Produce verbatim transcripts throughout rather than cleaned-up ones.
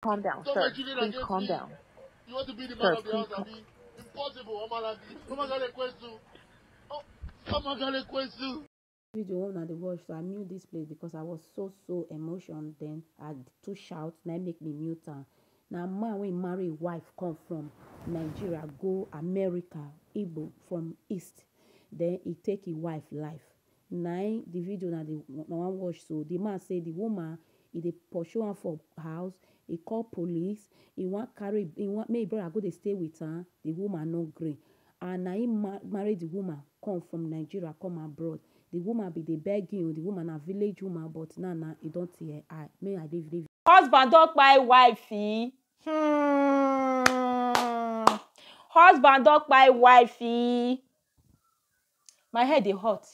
Calm down, Don't sir. make children Please against calm me. down. You want to be the Sir, man of the please house, calm. Abi? Impossible, Omaladi. Come on, get a question. Oh, come on, get a question. Video wey una dey watch, so I mute this place because I was so so emotion. Then I too shout, na im make me mute am. Na man wey marry wife come from Nigeria go America, Igbo from east. Then he take him wife life. Na im the video na the na wan watch so. The man say the woman, he dey pursue am for house, he call police, he wan carry, he wan make him brother go dey stay with am, the woman no gree. And na him ma- marry the woman come from Nigeria come abroad. The woman be dey beg him, the woman na village woman, but now na e don tear eye. May I leave leave. Husband don kpai wife e. Hmm. Husband don kpai wife e. My head dey hot.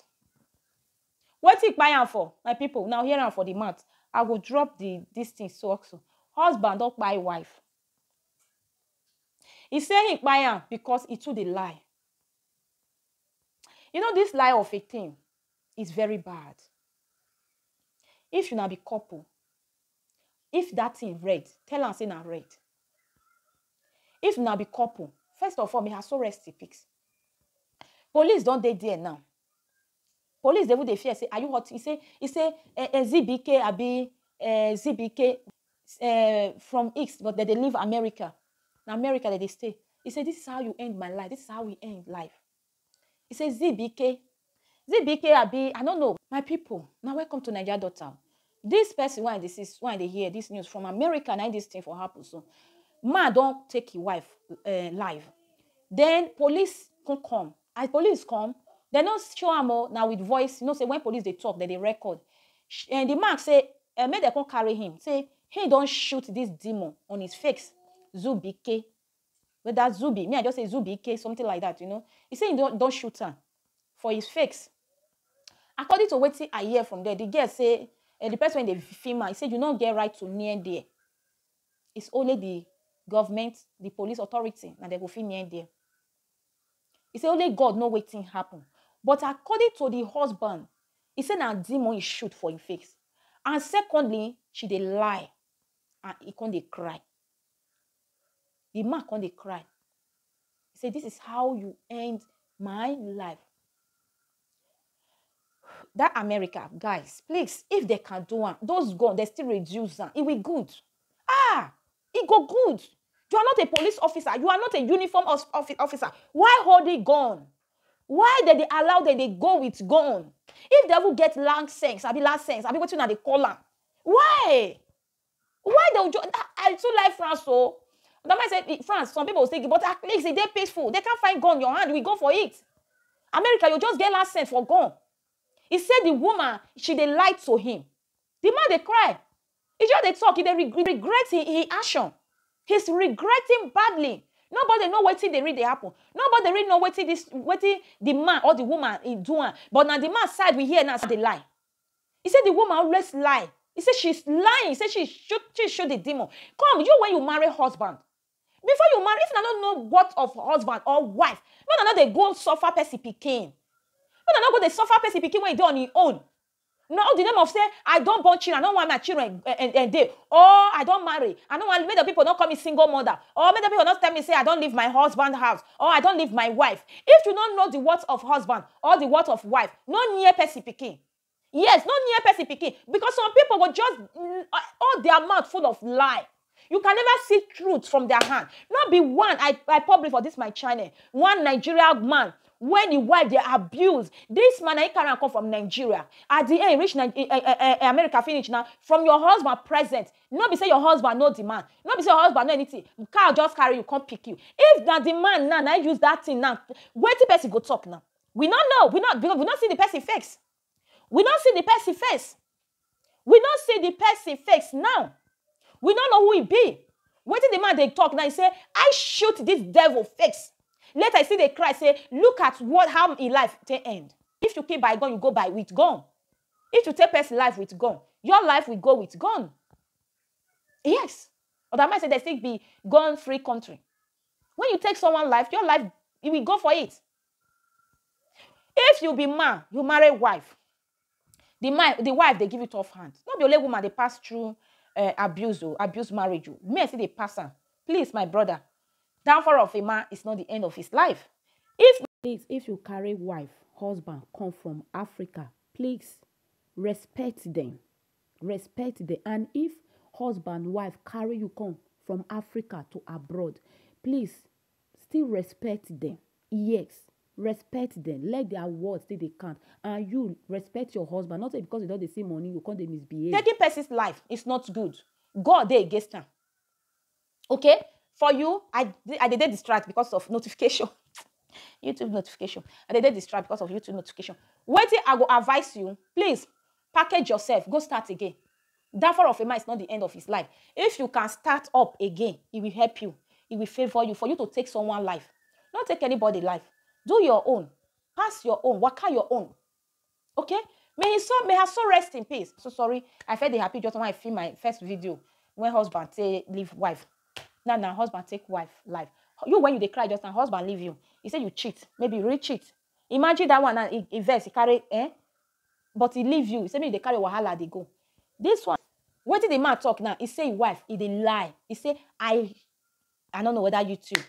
Wetin kpai am for? My people, now hear am for the mouth. I go drop the this thing so also. Husband don kpai wife. He say he kpai am because he too dey lie. You know, this lie of a thing is very bad. If una be couple, if that thing red, tell am say na red. If una be couple, first of all, may her soul rest in peace. Police don dey there now. Police dey even dey fear say, are you hot? He say, he say, eh, eh, Z B K abi eh, Z B K eh, from X, but dem dey live America. Na America dem dey stay. He say, this is how you end my life. This is how we end life. He say, Z B K, Z B K abi, I don't know. My people, now welcome to Naija Daughter. This person wey I dey see, wey I dey hear this news from America, na this thing for happen so. Man don take him wife uh, life. Then police come come. As police come, dem no show am o, na with voice. You know say when police dey talk, dem dey record. Sh- And the man say, uh, make dem come carry him. Say he don shoot this demon on his face. Zubike. Whether Zubi, me I just say Zubike, something like that, you know. He say he don, don shoot am for his face. According to wetin I hear from there, the girl say, uh, the person wey dey film am, he say you no get right to near there. It's only the government, the police authority, na dem go fit near there. He say only God know wetin happen. But according to the husband, he say na demon he shoot for him face. And secondly, she dey lie and he come dey cry. The man come dey cry. He say, this is how you end my life. That America, guys, please, if they can do am, those gun, they still reduce am. It will good. Ah, it go good. You are not a police officer. You are not a uniform os- offi- officer. Why holding gun? Why they dey allow them dey go with gun? If they even get license, abi license, abi wetin una dey call am? Why? Why they will just? I too like France so. That might say eh, France. Some people will say, but at least e dey peaceful. They can't find gun in your hand. We go for it. America, you just get license for gun. He said the woman, she dey lie to him. The man dey cry. He just dey talk. He dey reg- regret his, his action. He's regretting badly. Nobody know wetin dey really dey happen. Nobody really know wetin this wetin the man or the woman he do am. But na the man side we hear now say dey lie. He said the woman always lie. He said she's lying. He said she shoot she shoot the demon. Come, you when you marry husband, before you marry, if una no know what of husband or wife, make una no dey go suffer person pikin. Make una no go dey suffer person pikin when e dey on im own. No, the name of say I don born children, I no want my children and, and dey, or I don marry, I no want make the people no call me single mother, or make the people no tell me say I don leave my husband house, or I don leave my wife. If you no know the worth of husband or the worth of wife, no near person pikin. Yes, no near person pikin, because some people go just mm, uh, all their mouth full of lie. You can never see truth from their hand. Not be one I, I publish for this my channel. One Nigeria man when the wife dey abuse this man, I carry am come from Nigeria. At the end, reach Ni- eh, eh, eh, eh, America finish now. From your husband present, no be say your husband know the man, no be say your husband know anything. Car just carry you, come pick you. If na the man now, na use that thing now, wetin person go talk now? We no know. We not because we not see the person face. We not see the person face. We not see the person face now. We don't know who he be. Wetin the man dey talk now? He say, I shoot this devil face. Later, I see they cry, say, look at what how in life they end. If you keep by gun, you go by with gun. If you take person life with gun, your life will go with gun. Yes. Other man say they still be gun-free country. When you take someone life, your life, it will go for it. If you be man, you marry wife. The man, the wife, they give you tough hand. Not be only woman they pass through uh, abuse o, abuse marriage o. Me, I see the person. Please, my brother, downfall of a man is not the end of his life. If please, if you carry wife, husband come from Africa, please respect them. Respect them. And if husband, wife carry you come from Africa to abroad, please still respect them. Yes, respect them. Let their words still dey count. And you respect your husband. Not say because you don't dey see money, you can't dey misbehave. Taking person's life is not good. God dey against am. Okay? For you, I I dey dey distract because of notification. YouTube notification. I dey dey distract because of YouTube notification. Wetin I go advise you, please package yourself, go start again. Downfall of a man is not the end of his life. If you can start up again, it will help you. It will favor you for you to take someone life. Not take anybody life. Do your own. Pass your own. Waka your own. Okay? May his soul, may her soul rest in peace. So sorry. I felt the happy just when I filmed my first video when husband say leave wife. Now now husband take wife life. You when you dey cry just now, husband leave you. He say you cheat. Maybe you really cheat. Imagine that one now. He, he vex, he carry eh, but he leave you. He say me dey carry wahala dey go. This one, wetin the man talk now? He say him wife, he dey lie. He say I, I don't know whether YouTube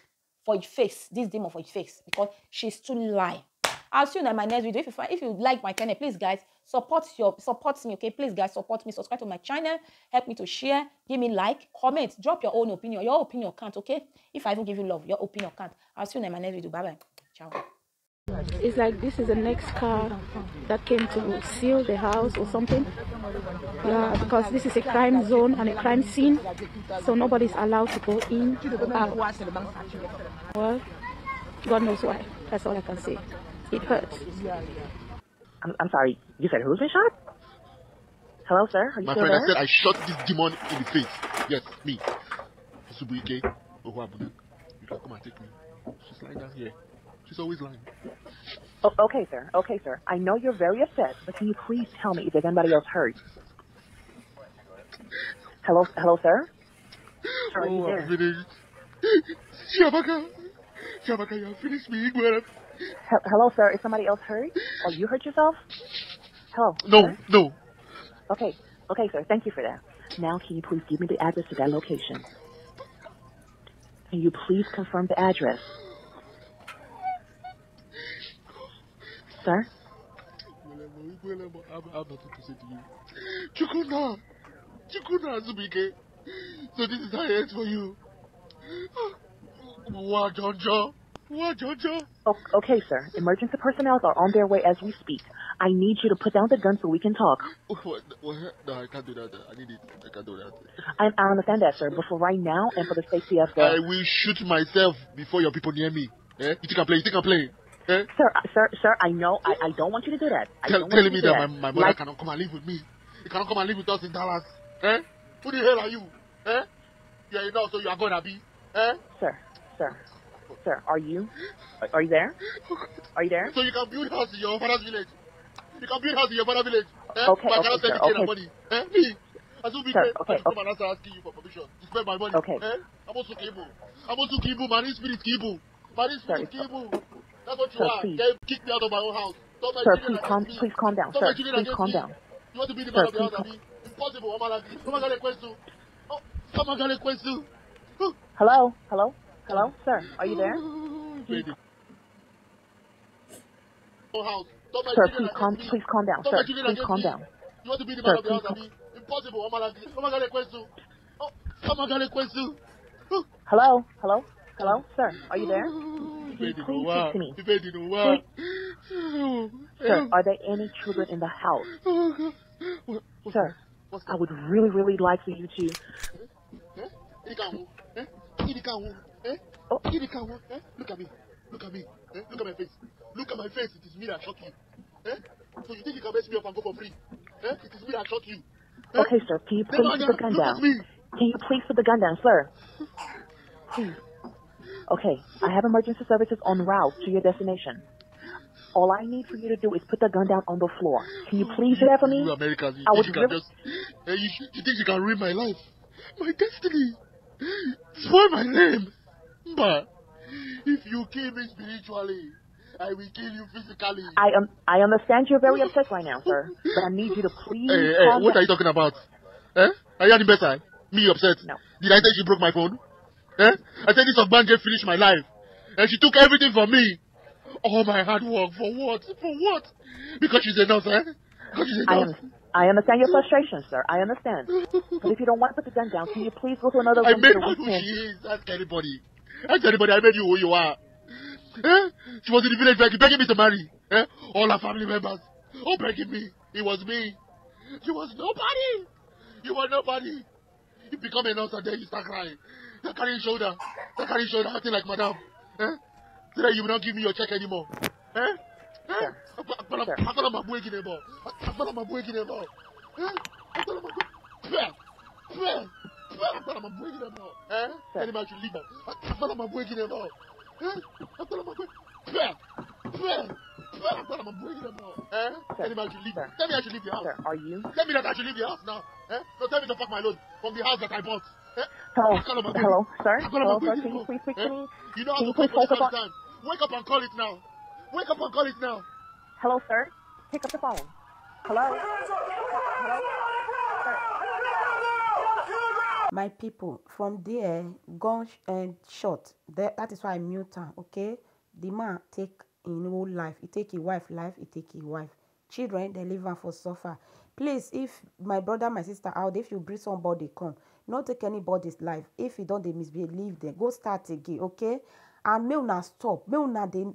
for your face, this demon for your face because she's too lie. I'll see you in my next video. If you find, if you like my channel, please guys support your support me, okay? Please guys support me, subscribe to my channel, help me to share, give me like, comment, drop your own opinion. Your opinion count, okay? If I even give you love, your opinion count. I'll see you in my next video. Bye bye. Ciao. It's like this is the next car that came to seal the house or something. Yeah, because this is a crime zone and a crime scene, so nobody's allowed to go in or out. Well, God knows why. That's all I can say. It hurts. I'm, I'm sorry. You said who's been shot? Hello, sir. Are you My still friend, there? I said I shot this demon in the face. Yes, me. Subuike Ohuabuna. You can come and take me. She's lying down here. She's always lying. Oh, okay, sir. Okay, sir. I know you're very upset, but can you please tell me if there's anybody else hurt? Hello, hello, sir. Sir, are you Oh, there? I'm finished. Shabaka. Shabaka, you have finished me. Igwe. He- hello, sir. Is somebody else hurt? Oh, you hurt yourself? Hello. No, sir? No. Okay. Okay, sir. Thank you for that. Now, can you please give me the address to that location? Can you please confirm the address? Sir? Igwe, I'm, I'm nothing to say to you. Chukuna! Chukuna Azubike! So this is how it ends for you. Wow, Jojo! Wow, Jojo! O- okay, sir. Emergency personnel are on their way as we speak. I need you to put down the gun so we can talk. What, what? No, I can't do that. I need it. I can't do that. I, I understand that, sir. But for right now and for the safety of the I will shoot myself before your people near me. Eh? You think I'm playing? You think I'm playing? Eh? Sir, uh, sir, sir, I know. I, I don't want you to do that. I Tell, don't want telling you me to do that that. My, my mother Like cannot come and live with me. You cannot come and live with us in Dallas. Eh? Who the hell are you? Eh? You are enough, so you are gonna be. Eh? Sir, sir, sir, are you, are you there? Are you there? So you can build house in your father's village. You can build house in your father's village. Eh? Okay, But I cannot okay, send sir, you okay. Money. Eh? Me. As we Sir, okay, come and ask, asking you for permission to spend my money. Okay. Eh? I'm also Kibu. I'm also Kibu. Marine spirit Kibu. Marine Sir, spirit it's Kibu. That's what you Sir, are. please. They kick me out of my own house. Don't my Sir, children please against calm, me. Please calm down, Don't my sir. Children Please against calm me. Down. You want to be the Sir, man of the please house, calm Abi? Impossible. Omalabi. Omagale Kwesu. Oh, Omagale Kwesu. Oh. Hello? Hello? Hello? Sir, are you there? Baby. Own house. Don't my Sir, children please calm, against me. Please calm down, Don't my sir. Children Please against calm me. Down. You want to be the Sir, man of the please house, calm Abi? Impossible. Omalabi. Omagale Kwesu. Oh, Omagale Kwesu. Oh. Hello? Hello? Hello? Sir, are you there? Can you Baby, please no speak to me? Baby, no wa. Please. Sir, are there any children in the house? Oh, God. What, what's Sir, that? What's that? I would really, really like for you to Eh? Irikawo. Eh? Irikawo. Eh? Oh. Irikawo. Eh? Look at me. Look at me. Eh? Look at my face. Look at my face. It is me that shot you. Eh? So you think you can mess me up and go for free? Eh? It is me that shot you. Eh? Okay, sir, can you please put the gun down? Can you please put the gun down, sir? Please. Okay, I have emergency services en route to your destination. All I need for you to do is put the gun down on the floor. Can you please do that for me? You Americans, you I think would you can really just, eh, you, should- you think you can ruin my life? My destiny? Spoil my name? But if you kill me spiritually, I will kill you physically. I am. I understand you're very upset right now, sir. But I need you to please Hey, hey, calm what down. Are you talking about? Eh? Are you an imbecile? Me upset? No. Did I say she broke my phone? Eh? I said this Ogbanje finished my life. And she took everything from me. All my hard work for what? For what? Because she's a nurse, eh? Because she's a I, nurse. un- I understand your frustration, sir. I understand. But if you don't want to put the gun down, can you please go to another I room made so her we who can? She is. Ask anybody. Ask anybody. I made you who you are. Eh? She was in the village begging, begging me to marry. Eh? All her family members. Oh, begging me. It was me. You was nobody. You were nobody. You become a nurse and then you start crying. Start carrying shoulder. Start carrying shoulder, acting like madam. Eh? So that you will not give me your check anymore. Eh? Eh? Sir. Agbala- Agbala- Agbala ma bu egi nebo. Agbala ma bu egi nebo. Eh? Agbala ma bu- Pfeh! Pfeh! Pfeh! Agbala ma bu egi nebo. Eh? Sir. Tell him I should leave her. Agbala ma bu egi nebo. Eh? Agbala ma bu- Pfeh! Pfeh! Pfeh! Agbala ma bu egi nebo. Eh? Tell him I should leave. Sir. Tell me I should leave the house. Sir, are you? Tell me that I should leave the house now. Eh? No, tell me to pack my load from the house that I bought. Eh? Hello, Agbala ma bu- hello, sir. Agbala Hello, ma bu- sir. Can you please speak to Eh? me? You know how Can to you please call hold the police all the phone? Time. Wake up and call it now. Wake up and call it now. Hello, sir. Pick up the phone. Hello. Hello. Sir. My people, from there, gun sh- and shot. That, that is why I mute am. Okay, the man take in whole life. He take his wife life. He take his wife. Children, they leave am for suffer. Please, if my brother, my sister out, if you bring somebody come, not take anybody's life. If you don't, they misbehave, leave them. Go start again, okay? And may una stop. May una dey.